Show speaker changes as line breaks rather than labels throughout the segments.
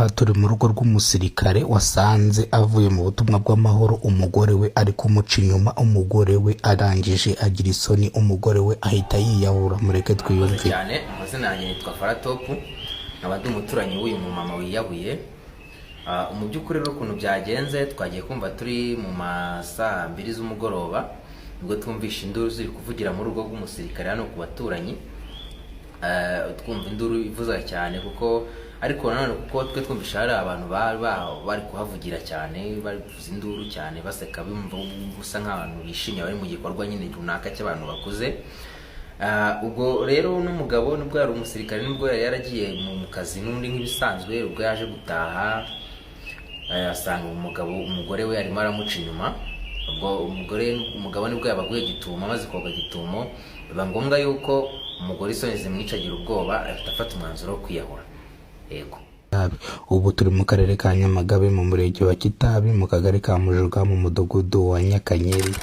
Aha turi mu rugo rw'umusirikare wasanze avuye mu butumwa bw'amahoro, umugore we ari kumuca inyuma. Umugore we arangije agira isoni, umugore we ahita yiyahura. Mureke
Murakoze
twiyumvire.
cyane. Amazina yanjye nitwa Faratopu, nkaba ndi umuturanyi w'uyu mumama wiyahuye. Mu by'ukuri rero ukuntu byagenze, twagiye kumva turi mu ma saa 2 z'umugoroba, nibwo twumvishe induru ziri kuvugira mu rugo rw'umusirikare hano ku baturanyi. Twumva induru ivuza cyane, kuko ariko nanone kuko twe twumvishe hari abantu bari kuhavugira cyane, bari kuvuza induru cyane, baseka, bumva busa nk'abantu bishimye bari mu gikorwa nyine runaka cy'abantu bakuze. Ubwo rero n'umugabo, nubwo yari umusirikare, nubwo yari yaragiye mu kazi n'undi nk'ibisanzwe, ubwo yaje gutaha asanga umugabo, umugore we arimo aramuca inyuma. Ubwo umugore, umugabo nibwo yabaguye gitumo. Amaze koga gitumo, biba ngombwa yuko umugore isoni zimwica, agira ubwoba, ahita afata umwanzuro wo kwiyahura. Yego.
Ubu turi mu karere ka Nyamagabe, mu murenge wa Kitabi, mu kagari ka Mujuga, mu mudugudu wa Nyakanyeri.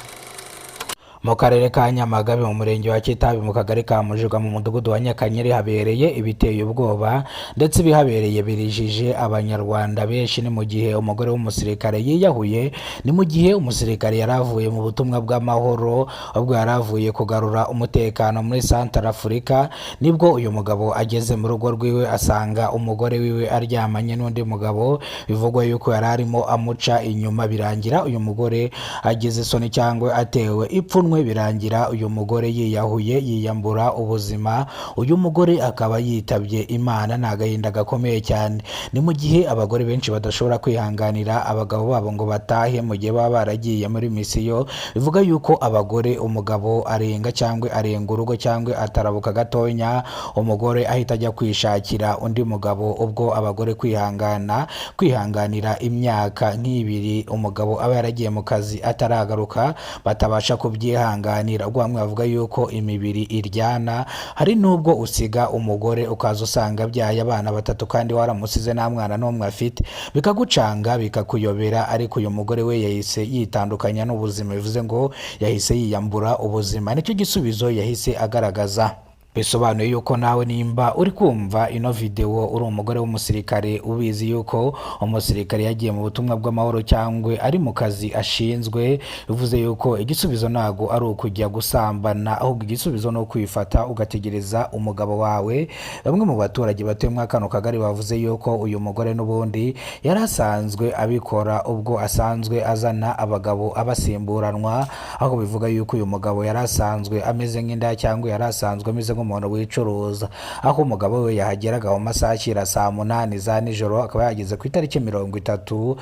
Mu karere ka Nyamagabe, mu murenge wa Kitabi, mu kagari ka Mujuga, mu mudugudu wa Nyakanyeri, habereye ibiteye ubwoba, ndetse ibihabereye birijije Abanyarwanda benshi. Ni mu gihe umugore w'umusirikare yiyahuye, ni mu gihe umusirikare yari avuye mu butumwa bw'amahoro, ubwo yari avuye kugarura umutekano muri Santara Afurika, nibwo uyu mugabo ageze mu rugo rwiwe asanga umugore wiwe aryamanye n'undi mugabo, bivugwa yuko yari arimo amuca inyuma. Birangira uyu mugore agize isoni cyangwa atewe ipfunwe, birangira uyu mugore yiyahuye, yiyambura ubuzima. Uyu mugore akaba yitabye Imana. Ni agahinda gakomeye cyane. Ni mu gihe abagore benshi badashobora kwihanganira abagabo babo ngo batahe mu gihe baba baragiye muri misiyo. Bivuga yuko abagore, umugabo arenga cyangwa arenga urugo cyangwa atarabuka gatonya, umugore ahita ajya kwishakira undi mugabo. Ubwo abagore kwihangana, kwihanganira imyaka nk'ibiri umugabo aba yaragiye mu kazi ataragaruka, batabasha kubyihanganira. Ubwo bamwe bavuga yuko imibiri iryana. Hari n'ubwo usiga umugore ukaza usanga abyaye abana batatu kandi waramusize nta mwana n'umwe afite, bikagucanga, bikakuyobera. Ariko uyu mugore we yahise yitandukanya n'ubuzima, bivuze ngo yahise yiyambura ubuzima, nicyo gisubizo yahise agaragaza. Bisobanuye yuko nawe nimba uri kumva ino videwo uri umugore w'umusirikare, ubizi yuko umusirikare yagiye mu butumwa bw'amahoro cyangwa ari mu kazi ashinzwe, bivuze yuko igisubizo ntabwo ari ukujya gusambana, ahubwo igisubizo ni ukwifata ugategereza umugabo wawe. Bamwe mu baturage batuye muri kano kagari bavuze yuko uyu mugore n'ubundi yari asanzwe abikora, ubwo asanzwe azana abagabo abasimburanwa, aho bivuga yuko uyu mugabo yari asanzwe ameze nk'indaya cyangwa yari asanzwe ameze nk'umuntu wicuruza, aho umugabo we yahageraga mu masaha ashyira saa 8 za nijoro, akaba yageze ku itariki 30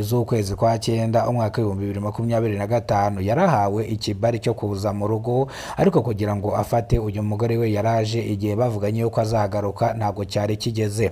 z'ukwezi kwa cyenda, umwaka w'2025. Yarahawe ikibari cyo kuza mu rugo, ariko kugira ngo afate uyu mugore we yaraje, igihe bavuganye yuko azagaruka ntabwo cyari kigeze.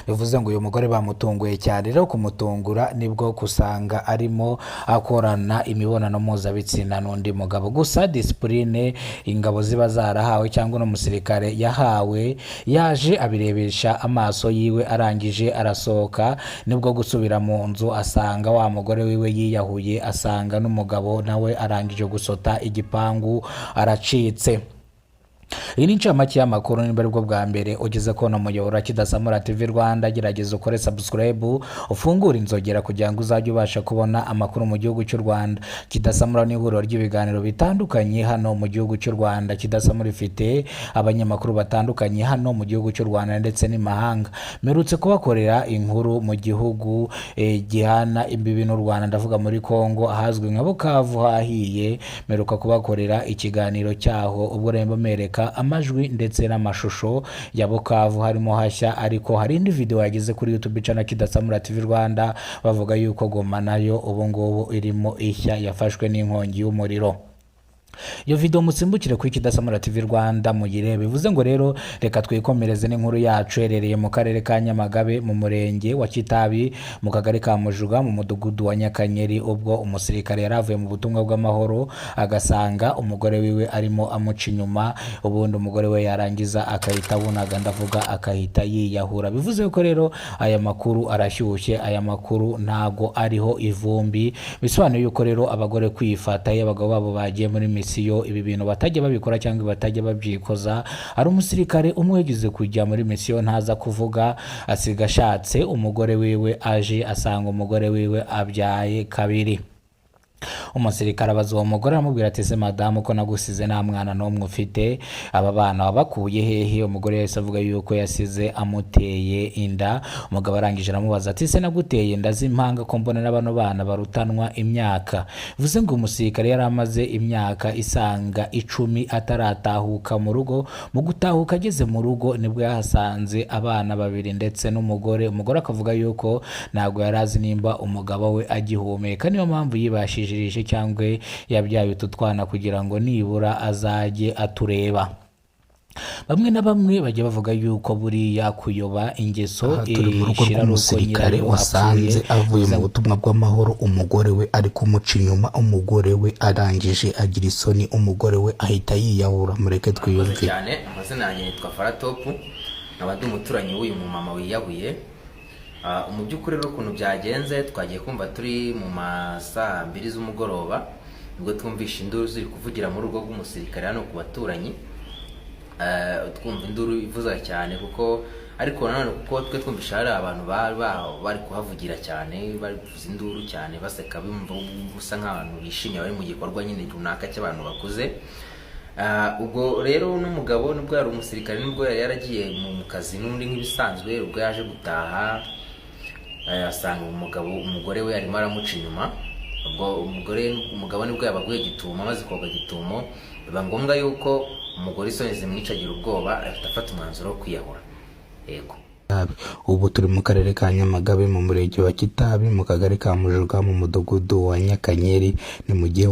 Bivuze ngo uyu mugore bamutunguye cyane. Rero kumutungura nibwo kusanga arimo akorana imibonano mpuzabitsina n'undi mugabo. Gusa disipurine ingabo ziba zarahawe cyangwa n'umusirikare yahawe, yaje abirebesha amaso yiwe, arangije arasohoka, nibwo gusubira mu nzu asanga wa mugore wiwe yiyahuye, asanga n'umugabo nawe arangije gusota igipangu, aracitse. Iyi ni incamake y'amakuru. Niba aribwo bwa mbere ugeze kubona umuyoboro wa Kidasamura TV Rwanda, gerageza ukore subscribe, ufungure inzogera kugira ngo uzajye ubasha kubona amakuru mu gihugu cy'u Rwanda. Kidasamura ni ihuriro ry'ibiganiro bitandukanye hano mu gihugu cy'u Rwanda. Kidasamura ifite abanyamakuru batandukanye hano mu gihugu cy'u Rwanda ndetse n'imahanga. Mperutse kubakorera inkuru mu gihugu gihana imbibi n'u Rwanda, ndavuga muri Congo ahazwi nka Bukavu hahiye. Mperuka kubakorera ikiganiro cyaho, ubwo rero mbereka amajwi ndetse n'amashusho ya Bukavu harimo hashya. Ariko hari indi video yageze kuri YouTube channel Kidasamura TV Rwanda, bavuga yuko Goma nayo ubu ngubu irimo ishya, yafashwe n'inkongi y'umuriro. Iyo video musimbukire kuri Kidasamura TV Rwanda muyirebe. Bivuze ngo rero reka twikomereze n'inkuru yacu iherereye mu karere ka Nyamagabe, mu murenge wa Kitabi, mu kagari ka Mujuga, mu mudugudu wa Nyakanyeri, ubwo umusirikare yari avuye mu butumwa bw'amahoro agasanga umugore wiwe arimo amuca inyuma, ubundi umugore we yarangiza akahita abunaga, ndavuga akahita yiyahura. Bivuze ko rero aya makuru arashyushye, aya makuru ntago ariho ivumbi. Bisobanuye yuko rero abagore kwifata iyo abagabo babo bagiye muri misiyo. misiyo ibi bintu batajya babikora cyangwa batajya babyikoza. Hari umusirikare umwe wigeze kujya muri misiyo, ntaza kuvuga, asiga ashatse umugore wiwe, aje asanga umugore wiwe abyaye kabiri. Umusirikare abaza uwo mugore, aramubwira ati: "Ese madamu, ko nagusize nta mwana n'umwe ufite, aba bana wabakuye hehe?" Umugore yahise avuga yuko yasize amuteye inda. Umugabo arangije aramubaza ati: "Ese naguteye inda z'impanga, ko mbona na bano bana barutanwa imyaka?" Bivuze ngo umusirikare yari amaze imyaka isaga 10 ataratahuka mu rugo. Mu gutahuka, ageze mu rugo nibwo yahasanze abana babiri ndetse n'umugore. Umugore akavuga yuko ntabwo yari azi nimba umugabo we agihumeka, niyo mpamvu yibashishirije cyangwa yabyaye utu twana kugira ngo nibura azajye atureba. Bamwe na bamwe bajya bavuga yuko buriya kuyoba ingeso
Aha turi mu rugo
ishira ari uko
rw'umusirikare
nyirayo
wasanze
apfuye.
avuye mu butumwa bw'amahoro, umugore we ari kumuca inyuma. Umugore we arangije agira isoni, umugore we ahita yiyahura. Mureke
Murakoze
twiyumvire.
cyane. Amazina yanjye nitwa Faratopu, nkaba ndi umuturanyi w'uyu mumama wiyahuye. Mu by'ukuri rero ukuntu byagenze, twagiye kumva turi mu ma saa mbiri z'umugoroba, nibwo twumvishe induru ziri kuvugira mu rugo rw'umusirikare hano ku baturanyi. Twumva induru ivuza cyane kuko, ariko nanone kuko twe twumvishe hari abantu bari kuhavugira cyane, bari kuvuza induru cyane, baseka, bumva busa nk'abantu bishimye bari mu gikorwa nyine runaka cy'abantu bakuze. Ubwo rero n'umugabo, nubwo yari umusirikare, nubwo yari yaragiye mu kazi n'undi nk'ibisanzwe, ubwo yaje gutaha asanga umugabo, umugore we arimo aramuca inyuma. Ubwo umugore, umugabo nibwo yabaguye gitumo. Amaze koga gitumo, biba ngombwa yuko umugore isoni zimwica, agira ubwoba, ahita afata umwanzuro wo kwiyahura, yego.
Ubu turi mu karere ka Nyamagabe, mu murenge wa Kitabi, mu kagari ka Mujuga, mu mudugudu wa Nyakanyeri. Ni mu gihe